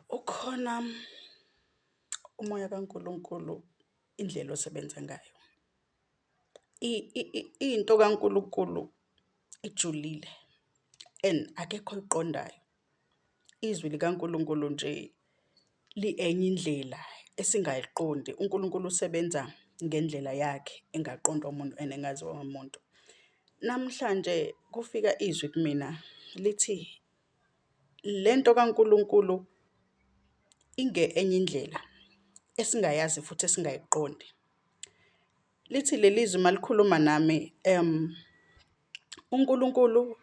Ukhona umoya kaNkulunkulu, indlela osebenza ngayo. Into kaNkulunkulu ijulile and akekho oyiqondayo. Izwi likaNkulunkulu nje li enye indlela esingayiqondi. UNkulunkulu usebenza ngendlela yakhe engaqondwa umuntu and engaziwa umuntu. Namhlanje kufika izwi kumina lithi, le nto kaNkulunkulu inge enye indlela esingayazi futhi esingayiqondi. Lithi leli zwi uma likhuluma nami, uNkulunkulu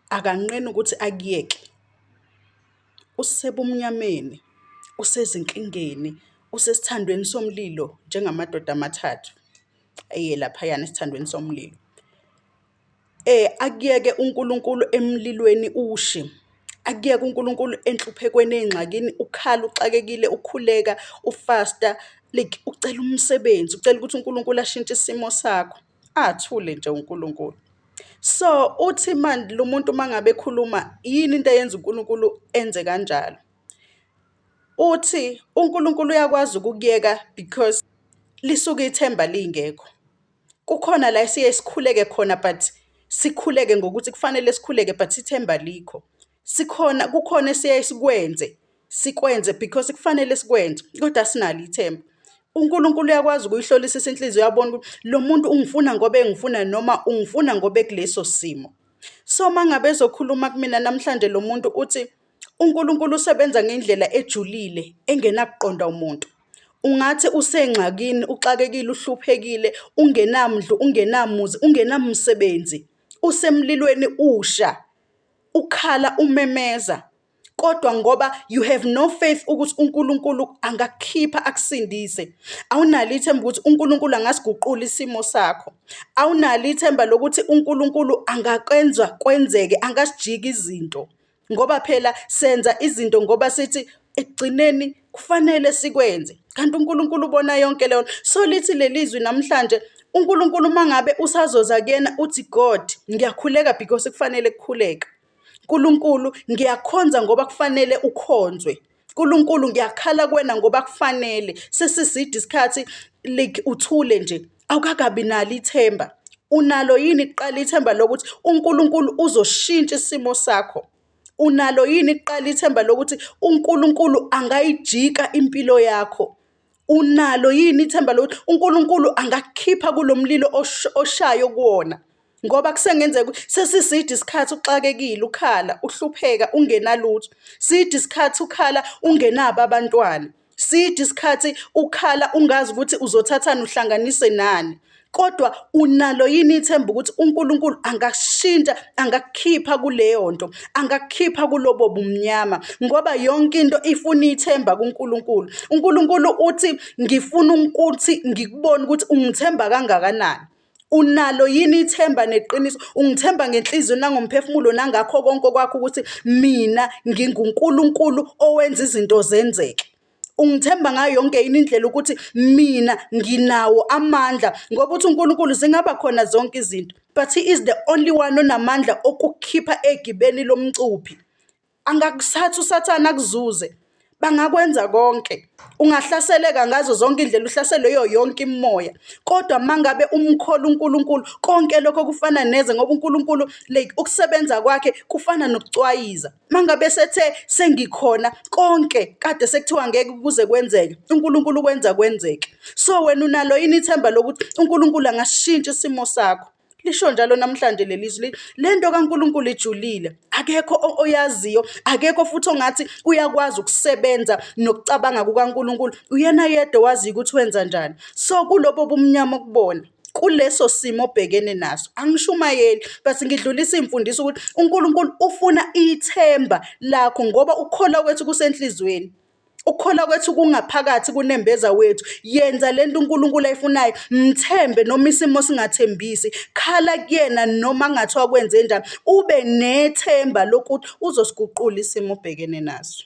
akanqeni ukuthi akuyeke usebumnyameni, usezinkingeni, usesithandweni somlilo njengamadoda amathathu aye laphayana esithandweni somlilo. Akuyeke uNkulunkulu emlilweni ushe, akuyeke uNkulunkulu enhluphekweni eyingxakini ukhala uxakekile, ukhuleka, ufasta like ucela umsebenzi, ucela ukuthi uNkulunkulu ashintshe isimo sakho, athule nje uNkulunkulu. So uthi lo muntu uma ngabe ekhuluma, yini into eyenza uNkulunkulu enze kanjalo? Uthi uNkulunkulu uyakwazi ukukuyeka because lisuke ithemba lingekho. Kukhona la esiye sikhuleke khona but sikhuleke ngokuthi kufanele sikhuleke but ithemba alikho. Sikhona, kukhona esiyaye sikwenze, sikwenze because kufanele sikwenze kodwa asinalo ithemba. UNkulunkulu uyakwazi ukuyihlolisisa inhliziyo abone ukuthi lo muntu ungifuna ngoba engifuna noma ungifuna ngoba ekuleso simo. So uma ngabe ezokhuluma kumina namhlanje lo muntu uthi uNkulunkulu usebenza ngendlela ejulile engenakuqondwa umuntu. Ungathi usengxakini, uxakekile, uhluphekile, ungenamndlu, ungenamuzi, ungenamsebenzi, usemlilweni usha, ukhala umemeza, kodwa ngoba you have no faith ukuthi uNkulunkulu angakukhipha akusindise, awunalo ithemba ukuthi uNkulunkulu angasiguqula isimo sakho, awunalo ithemba lokuthi uNkulunkulu angakwenza kwenzeke, angasijika izinto. Ngoba phela senza izinto ngoba sithi ekugcineni kufanele sikwenze, kanti uNkulunkulu ubona yonke leyo nto. So lithi leli zwi namhlanje, uNkulunkulu uma ngabe usazoza kuyena uthi, God, ngiyakhuleka because kufanele kukhuleke. Nkulunkulu, ngiyakhonza ngoba kufanele ukhonzwe. Nkulunkulu, ngiyakhala kuwena ngoba kufanele. Sesiside isikhathi like uthule nje, awukakabi nalo ithemba. Unalo yini kuqala ithemba lokuthi uNkulunkulu uzoshintsha isimo sakho? Unalo yini kuqala ithemba lokuthi uNkulunkulu angayijika impilo yakho? Unalo yini ithemba lokuthi uNkulunkulu angakukhipha kulo mlilo oshayo kuwona? Ngoba kusengenzeka ukuthi sesiside isikhathi uxakekile, ukhala, uhlupheka, ungenalutho. Side isikhathi ukhala ungenabo abantwana. Side isikhathi ukhala ungazi ukuthi uzothathani uhlanganise nani. Kodwa unalo yini ithemba ukuthi uNkulunkulu angashintsha, angakukhipha kuleyo nto, angakukhipha kulobo bumnyama? Ngoba yonke into ifuna ithemba kuNkulunkulu. UNkulunkulu uthi ngifuna ukuthi ngikubone ukuthi ungithemba kangakanani. Unalo yini ithemba neqiniso? Ungithemba ngenhliziyo nangomphefumulo nangakho konke okwakho ukuthi mina nginguNkulunkulu owenza izinto zenzeke. Ungithemba ngayo yonke yini indlela ukuthi mina nginawo amandla? Ngoba uthi uNkulunkulu zingaba khona zonke izinto, but he is the only one onamandla okukhipha egibeni lomcuphi. Angakusatha uSathane akuzuze. Bangakwenza konke. Ungahlaseleka ngazo zonke indlela, uhlaselwe yiyo yonke imimoya. Kodwa uma ngabe umkhola uNkulunkulu, konke lokho kufana neze ngoba uNkulunkulu like ukusebenza kwakhe kufana nokucwayiza. Uma ngabe sethe sengikhona, konke kade sekuthiwa ngeke kuze kwenzeke, uNkulunkulu ukwenza kwenzeke. So wena unalo yini ithemba lokuthi uNkulunkulu angashintsha isimo sakho? Lisho njalo namhlanje leli zwi, le nto kaNkulunkulu ijulile, akekho oyaziyo, akekho futhi ongathi uyakwazi ukusebenza nokucabanga kukaNkulunkulu. Uyena yedwa owaziyo ukuthi wenza njani. So kulobo bumnyama okubona, kuleso simo obhekene naso, angishumayeli but ngidlulisa iy'mfundiso ukuthi uNkulunkulu ufuna ithemba lakho ngoba ukukholwa kwethu kusenhliziyweni. Ukukholwa kwethu kungaphakathi kunembeza wethu. Yenza lento uNkulunkulu ayifunayo, mthembe noma isimo singathembisi. Khala kuyena noma kungathiwa kwenzenjani, ube nethemba lokuthi uzosiguqula isimo obhekene naso.